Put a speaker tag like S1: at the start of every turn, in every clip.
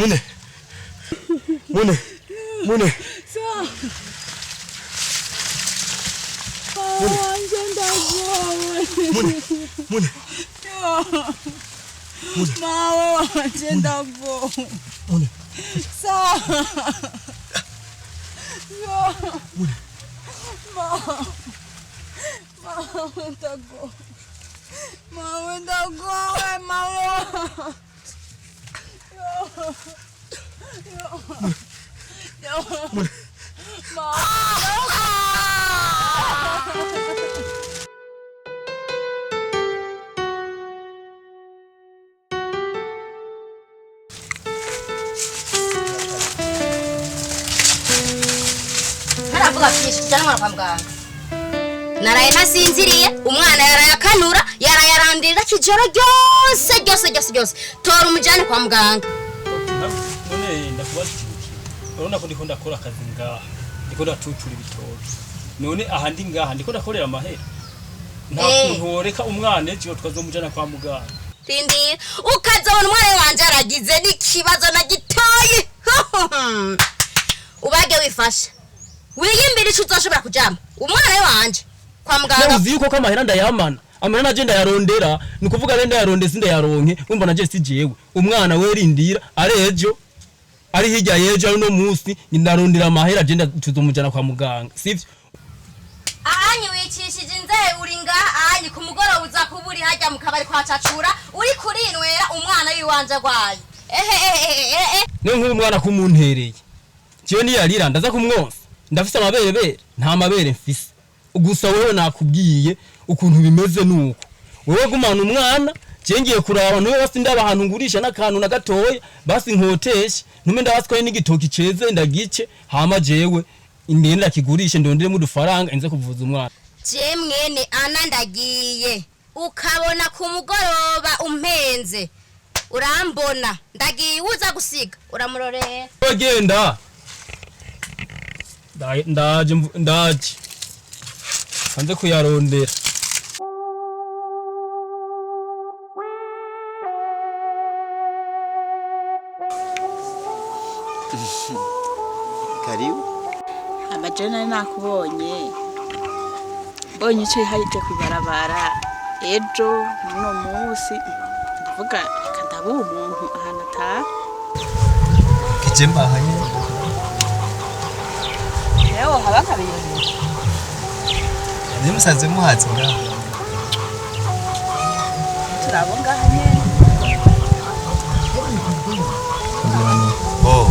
S1: Mune. Mune. Mune. Mune. Mune.
S2: Mawe wanje ndagowe.
S1: Mune.
S2: Sa. Yo.
S1: Mune.
S2: Mawe. Mawe ndagowe. Mawe ndagowe mawe. Yo. Yo. Yo. Mawe.
S3: Ntaravuga byinshi, tujyane umwana kwa muganga. Naraye ntasinziriye, umwana yarayakanura, yarayarandira ijoro ryose ryose ryose ryose. Tora umujyane kwa muganga.
S4: None ndakubaza ikintu kimwe. Urabona ko ndiko ndakora akazi ngaha, ndiko ndacucura ibitoki. None aha ndi ngaha ndiko ndakorera amahera. Nta kuntu woreka umwana ejo tukazomujana kwa muganga.
S3: Rindira ukazabona umwana wanje aragize n'ikibazo na gitoyi. Ubage wifashe, wiyimbire ico uzoshobora kujamo umwana wanje kwa muganga.
S4: Uzi yuko ko amahera ndayamana, amahera naje ndayarondera, ni ukuvuga rero ndayarondera sindayaronke, wumva naje si jewe. Umwana we rindira ari ejo, ari hirya y'ejo, ari no munsi ndarondera amahera je tuzomujana kwa muganga, sivyo?
S3: Ahanyi wicishije inzehe uri ngaha, ahanyi ku mugoroba uza kuba uri hajya mu kabari kwa Cacura uri kurinywera umwana w'iwanje agwaye. Ehehehehe.
S4: Niyo nk'ubu umwana kumuntereye jewe niyarira ndaza kumwonsa, ndafise amaberebere, nta mabere mfise. Gusa wewe nakubwiye ukuntu bimeze nuko wewe gumana umwana, jewe ngiye kuraba ntume basi ndaba ahantu ngurisha n'akantu na gatoya basi nkoteshe, ntume ndabaswaye n'igitoki ceze ndagice, hama jewe ngende ndakigurishe ndonderemo udufaranga inze kuvuza umwana.
S3: Je mwene ana ndagiye, ukabona ku mugoroba umpenze urambona ndagiye, uza gusiga uramurorera.
S4: Genda ndaje ndaje hanze kuyarondera.
S5: Karibu.
S6: Amajana nari nakubonye mbonye icyo yiharije kwibarabara ejo n'uno munsi, ndavuga reka ndabe uwo muntu ahantu ataha.
S5: Kije mbahanye.
S6: Rero haba kabiri.
S5: Ni musanze muhazi ngaho.
S6: Turabo ngaha nyene.
S5: Oh.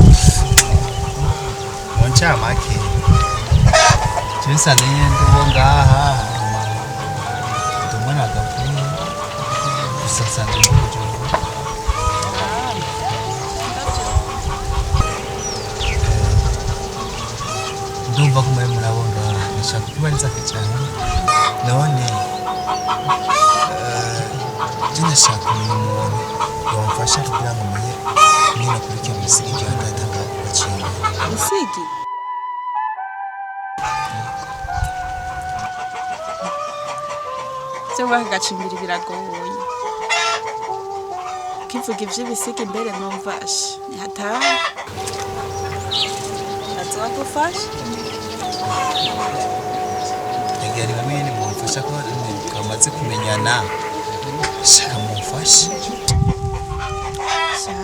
S5: Mu ncamake. Je nsanze nyene ndi uwo ngaha. Ndi umwana agakuru. Gusa nsanze ndi Bujumbura. Ndumva ko muri murabo ngaha. Ndashaka kubariza cyane. None je ndashaka kumenya umuntu yamfasha kugira ngo menye nyine akurikire ibisiga bya data gaciye.
S6: Isigi? Vyo bagacimbira biragoye. Kivuga ivy'ibisiga imbere numva ash ni hatari. Azogufasha.
S5: Egera mwene mumfasha ko twamaze kumenyana. Shaka mumfashe.
S6: Sha.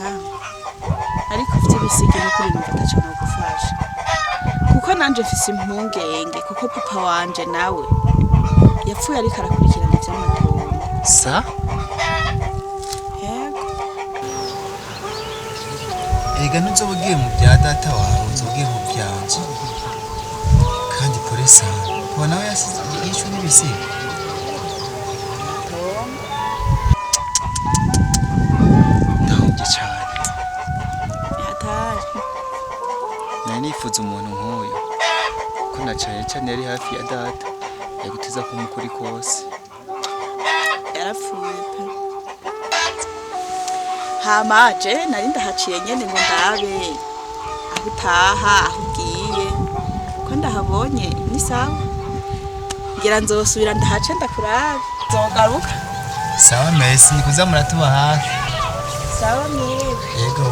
S6: Ariko ivy'ibisiga n'ukuri numva ataco nogufasha. Kuko nanje mfise impungenge kuko papa wanje nawe yapfuye ariko arakurikirana ivy'amatongo.
S5: Sa?
S6: Yego.
S5: Erega ntuzoba ugiye mu bya data wawe, uzoba ugiye mu byanje. Kandi polisa, kuba nawe yasize yishwe n'ibisiga. Ndahombye cyane.
S6: Hatari.
S5: Nari nifuza umuntu nk'uyu. Ko na cane cane yari hafi ya data. Yaguteza kumukuri kose.
S6: Yarapfuye pe. Hama je nari ndahaciye nyene ngo ndabe aho utaha, aho ugiye. Ko ndahabonye ni sawa. Ngira nzosubira ndahace ndakurabe. Nzogaruka.
S5: Sawa mesi, nikuza muratuba hafi.
S6: Sawa mwiwe.
S5: Yego.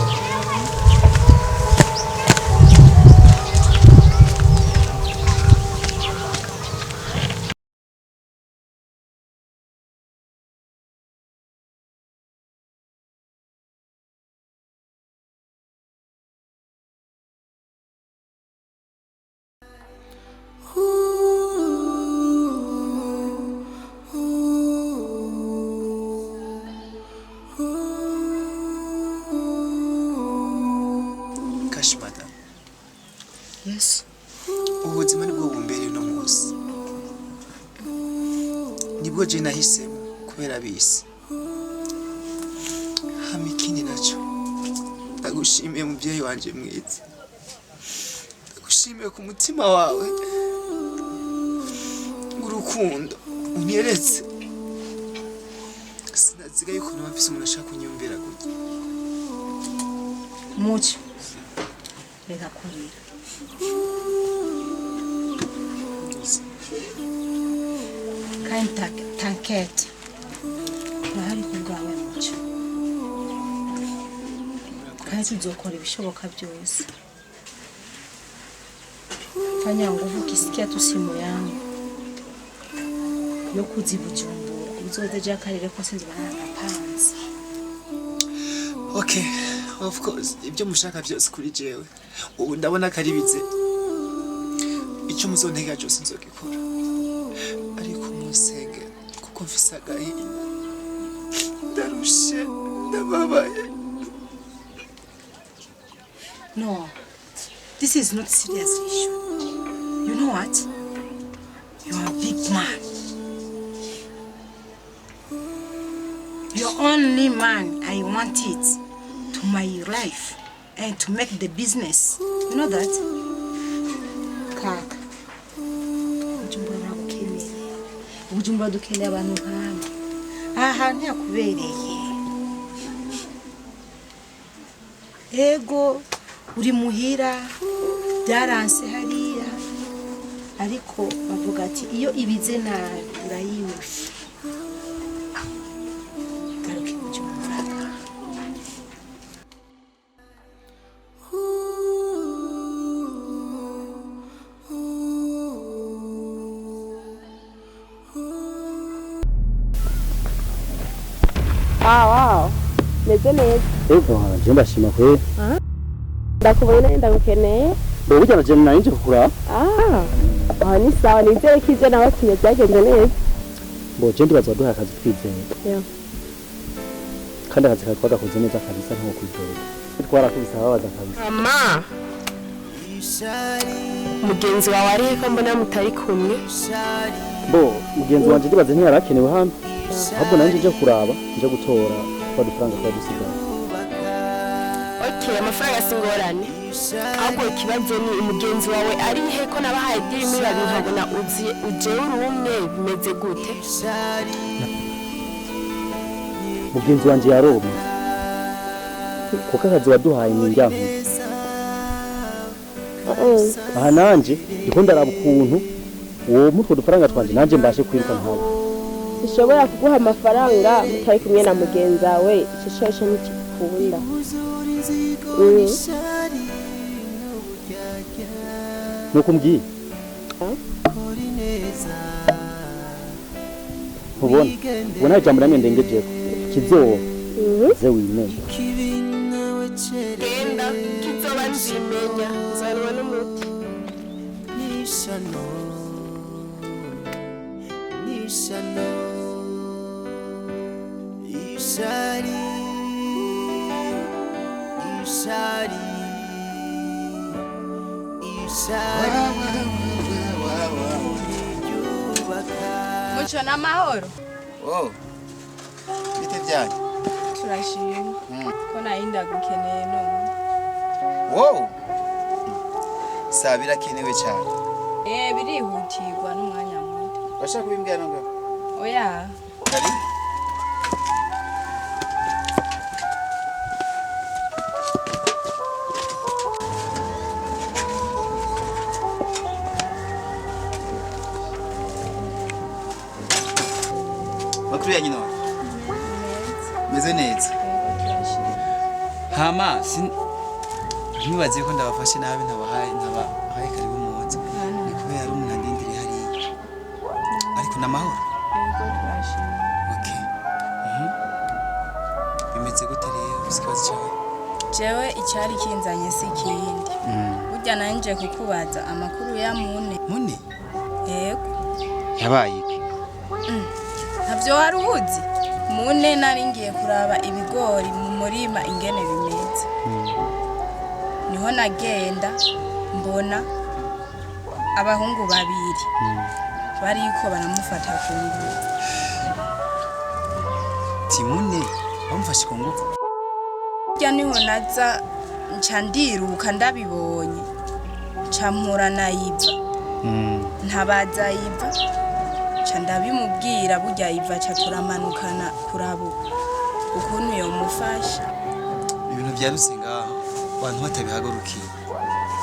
S5: Cash madam.
S7: Yes.
S5: Ubuzima nibwo bumbereye uno munsi, nibwo je nahisemo kubera bisi. Hama ikindi naco, ndagushimiye muvyeyi wanje mwiza, ndagushimiye ku mutima wawe urukundo unyeretse. Sinaziga yuko noba mfise umuntu ashaka kunyumvira gutya.
S7: Muco, reka kurira. Kandi t'inquiète, turahari ku bwawe Muco, kandi tuzokora ibishoboka byose. Fanya nguvu, ukisikia tu simu yangu yo kuza i Bujumbura, uzoze je akarere kose nzoba naragapanze.
S5: Okay, of course, ibyo mushaka byose kuri jewe ubu ndabona ko ari bize. Icyo muzontega cyose nzogikora, ariko munsenge kuko mfise agahinda, ndarushe, ndababaye.
S7: No, this is not serious issue. You know what? You are a big man. You're only man I want it to my life and to make the business. You know that? Kaka, Bujumbura baragukeneye. Bujumbura dukeneye abantu nkamwe. Aha hantu ntihakubereye. Ego, uri muhira, byaranse hariya, ariko bavuga ati iyo ibize nabi urayiwusha. Garuka i Bujumbura.
S8: Ah, wow. Meze neza.
S9: Ego, je ndashima kweli.
S8: Ndakubonye nari ndagukeneye.
S9: Bo burya naje nari nje kukuraba.
S8: Ah. Aha ni sawa, nizere ko ivyo nabatumye byagenze neza.
S9: Bo je ndibaza waduhaye akazi twizeye.
S8: Yeah.
S9: Kandi akazi kawe twagakoze neza kabisa, nko kwidoga. Twarakubise ababaza kabisa.
S8: Mama. Mugenzi wawe arihe ko mbona mutari kumwe?
S9: Bo mugenzi wanje ndibaza ntiyarakenewe hano. Ahubwo nanje nje kuraba, nje gutora twa dufaranga twa dusigaye.
S8: Okay, amafaranga si ingorane. Ahubwo ikibazo ni umugenzi wawe arihe ko nabahaye deal muri babiri nkabona uzi ujewe uri umwe, bimeze gute?
S9: Mugenzi wanje yaromye. Kuko akazi waduhaye ni njyankuzi. Aha nanje ndiko ndaraba ukuntu uwo mutwe dufaranga twanje nanje mbashe kwiruka nkawe.
S8: Sinshobora kuguha amafaranga mutari kumwe na mugenzi wawe, ico coco ntikikunda.
S9: Nuko umbwiye. Ntubona? Ubona ijambo namwe ndengejeko. Kizoba. Ze wimenye.
S8: Genda, kizoba nzimenya, nzanwa n'umuti.
S10: Nishano, nishano, ishari, ishari, ishari ryubaka.
S2: Muco, n'amahoro.
S5: Oh, bite byanyu?
S2: Turashima. Ko nari ndagukeneye none.
S5: Wow, sa birakenewe cyane.
S2: Eh, birihutirwa n'umwanya muto.
S5: Bashaka kubimbwira nonga?
S2: Oya.
S5: Kari. Makuru ya nyina? Meze neza. Hama sin ntibaze ko ndabafashe nabi, ntabahaye ntabahaye karibu muze. Ni kubera ari umuntu andindiriye hariya. Ariko n'amahoro.
S2: Yego, turashima.
S5: Okay. Bimeze gute rero? Ufise ikibazo cyawe?
S2: Jewe icyari kinzanye si ikindi. Burya nanje kukubaza amakuru ya Mune.
S5: Mune?
S2: Yego.
S5: Yabaye iki?
S2: Ntavyo wari uzi? Mune nari ngiye kuraba ibigori mu murima ingene bimeze. Niho Niho nagenda mbona abahungu babiri bariko baramufata ku ngufu.
S5: Timune bamufashe ku ngufu?
S2: Burya niho naza nca ndiruka ndabibonye, nca mpura na Iva, ntabaza Iva, nca ndabimubwira. Burya Iva aca turamanukana kuraba ukuntu yomufasha.
S5: Ibintu byarutse ngaho abantu batabihagurukiye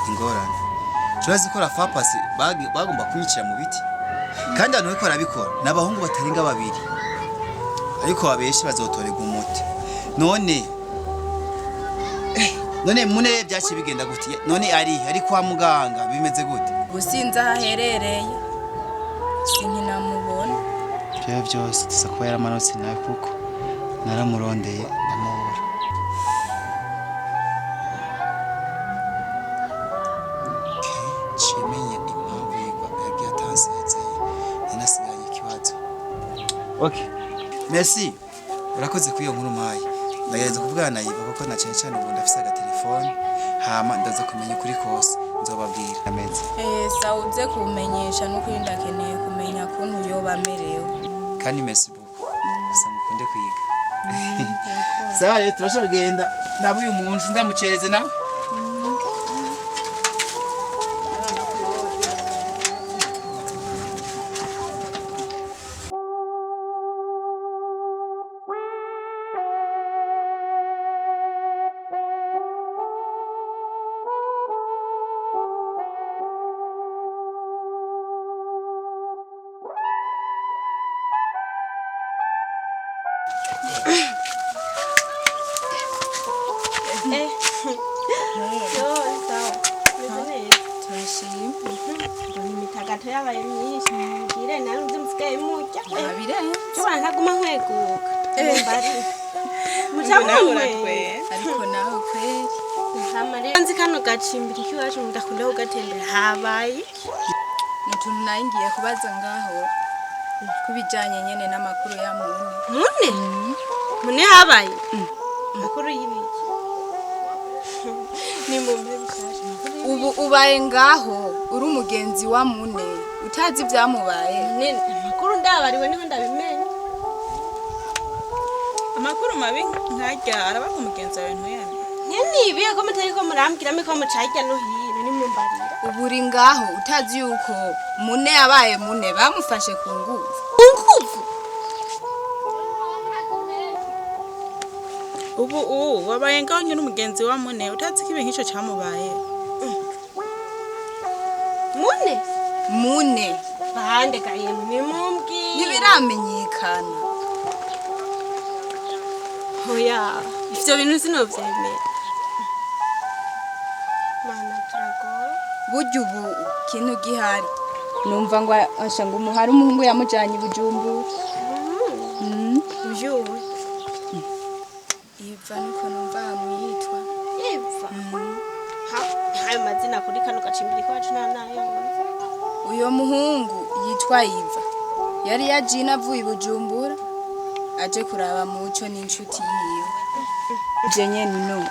S5: ingorane. Turazi ko rafapasi bagomba kunyicira mu biti, kandi abantu bariko barabikora ni abahungu batarenga babiri, ariko babeshi bazotorerwa umuti. None mune byaciye bigenda gute? None ari kwa muganga bimeze gute?
S2: Ubu sinzi aho aherereye, sinkinamubona.
S5: Ibyo byose tuza kuba yaramanutse nawe, kuko naramurondeye ndamubura. Nshimiye impamvu yagiye atansezeye, ninasigaye ikibazo. Okay, merci, urakoze kuri iyo nkuru mpaye. Ndagerageza kuvugana na Iva kuko na cyane cyane ubu ndafise agatelefone, hama ndaza kumenya ukuri kose, nzobabwira ameze.
S2: Sawa, uze kumenyesha n'ukuri, ndakeneye kumenya kuntu yoba amerewe.
S5: Kandi merci beaucoup, gusa mukunde kwiga. Sawa rero, turashobora kugenda ndaba uyu munsi ndamucereze nawe.
S2: Turashima.
S8: Mbona imitagato yabaye myinshi, mubwire nawe nzi musigaye murya.
S2: Wabirenze.
S8: Nshobora ntaguma nkweguka. Muca
S6: Nawe
S8: munywe.
S6: uratwenga.
S2: Ariko nawe kweri.
S8: Hama rero nzi kano gacimbiri k'iwacu mudakunda kugatembera, habaye iki?
S2: Ni utuntu nayo ngiye kubaza ngaho kubijanye nyene n'amakuru ya Mune.
S8: Mune? Mune habaye? Amakuru y'ibiki? Ni mumpe bishasha. Amakuru y'ibiki?
S2: Ubu ubaye ngaho uri umugenzi wa Mune utazi ibyamubaye?
S8: Mune, amakuru ndabariwe niho ndabimenya.
S6: Amakuru mabi nkarya araba ku mugenzi wawe ntuyamenye.
S8: Nyene ibiye ko mutariko murambwira miko muca hirya no hino, nimumbarira.
S2: Ubu uri ngaho utazi yuko Mune yabaye Mune bamufashe ku ngufu?
S8: Nguvu?
S6: Ubu wabaye ngaho nyine umugenzi wa Mune utazi ko ibintu nk'ico camubaye?
S8: Mune?
S2: Mune.
S8: Bande ga yemwe, nimumbwire.
S2: Ntibiramenyekana.
S8: Oya, ivyo bintu sinovyemera. Mana, turagora.
S2: Burya ubu ikintu gihari numva ngo asha ngo umuhari umuhungu yamujanye i Bujumbura.
S8: Uyuwe?
S2: Iva, niko numva hamwitwa.
S8: Iva? Ha, ayo mazina kuri kano gacimbiri kacu nta nayo nzi.
S2: Uyo muhungu yitwa Iva yari yaje avuye i Bujumbura aje kuraba Muco n'inshuti yiwe. Je nyene no.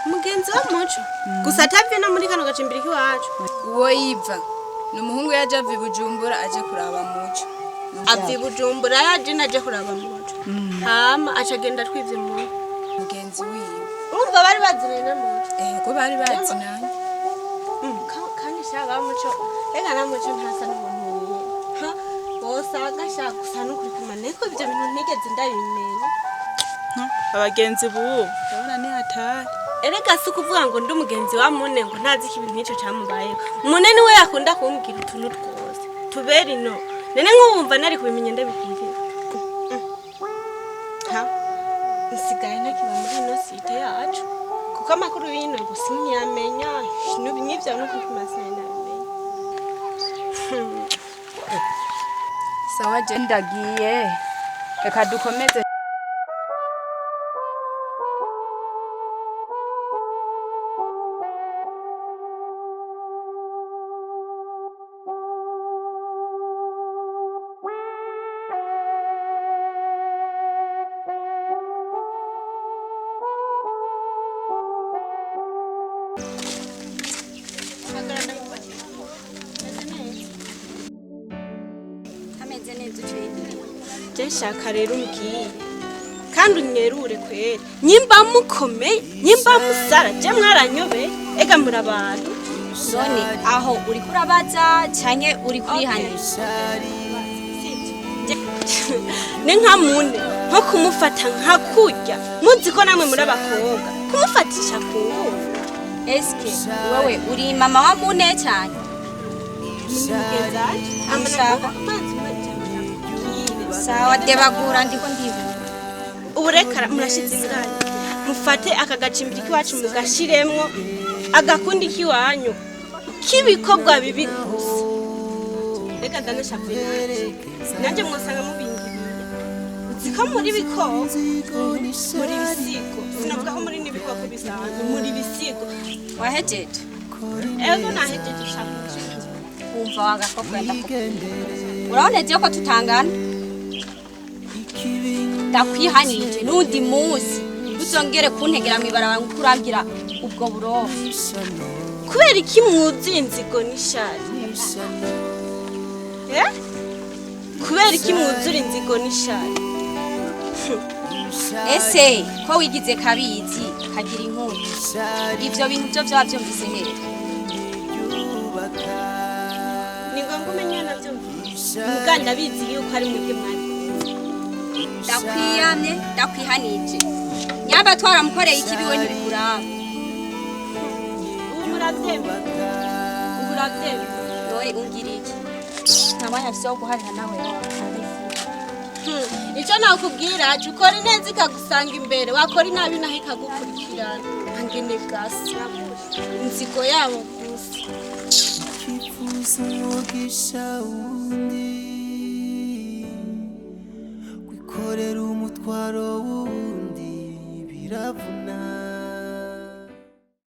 S8: Mugenzi wa Muco? Gusa atavye no muri kano gacimbiri k'iwacu?
S2: Uwo Iva ni umuhungu yaje ava i Bujumbura aje kuraba Muco.
S8: Ava i Bujumbura yaje naje kuraba Muco. Hama acagenda twivye mu
S2: mugenzi wiwe.
S8: Urumva bari bazinanye na Muco?
S2: Ego, bari bazinanye.
S8: Kandi sha ba Muco, reka na Muco ntasa n'umuntu wiwe. Ha, wosanga sha gusa n'ukuri kumana, ariko ivyo bintu ntigeze ndabimenya.
S6: Abagenzi bubu ndabona ni hatari.
S8: Erega si ukuvuga ngo ndi umugenzi wa Mune ngo ntazi ko ibintu nk'ico camubayeho. Mune niwe yakunda kumbwira utuntu twose tubera ino. None nk'uwumva nari kubimenya ndabikubwira? Ha, nsigaye ntakiba muri ino site yacu kuko amakuru y'ino ngo sinkiyamenya n'ivyo n'ukuri kumazina nabimenya.
S2: Sawa, je ndagiye, reka dukomeze.
S8: Je nshaka rero umbwire kandi unyerure kweri, nyimba mukomeye, nyimba musara, je mwaranyobeye, ega muri abantu.
S3: None aho uri kurabaza canke uri kurihanisha?
S8: Ni nka mune nko kumufata nka kurya, muzi ko namwe muri abakobwa kumufatisha ku ngufu.
S3: Eske wewe uri mama wa mune cyane?
S8: Amushaka.
S3: Sawa, debagura, ndiko ndibuka.
S8: Ubu reka murashize inganya, mufate aka gacimbiri k'iwacu mugashiremwo agakundi k'iwanyu k'ibikorwa bibi gusa. Reka ndanashavuye nanjye, nanjye mwosanga mubingiriye. Uzi ko muri bikoko, muri bisigo, sinavuga ko muri n'ibikoko bisanzwe, muri bisigo.
S3: Wahejeje?
S8: Ego, nahejeje, ushaka.
S3: Wumva wagakobwa, ndakubwira, urabona je ko tutangana. Ndakwihanije, n'undi munsi ntuzongere kuntegera mw'ibarabara ngo urambwira ubwo burofa.
S8: Kubera iki mwuzuye inzigo n'ishari? Eh? Kubera iki mwuzura inzigo n'ishari?
S3: Ese ko wigize kabizi kagira inkuru, ivyo bintu byo vyaba vyumvise hehe?
S8: Ni ngombwa umenye navyumvise, muga ndabizi yuko ari mwebwe mwabikoze.
S3: Ndakwiyamye, ndakwihanije, nyamba twaramukoreye ikibi we ntibikuraba.
S8: Ubu muravyemera, ubu uravyemera?
S3: None ungira iki? Nta mwanya mfise wo guharira nawe.
S8: Icyo nakubwira cyo, ukora ineza ikagusanga imbere, wakora inabi naho ikagukurikirana. Angene gasa inzigo yabo gusa.
S10: Kifuza umugisha wundi.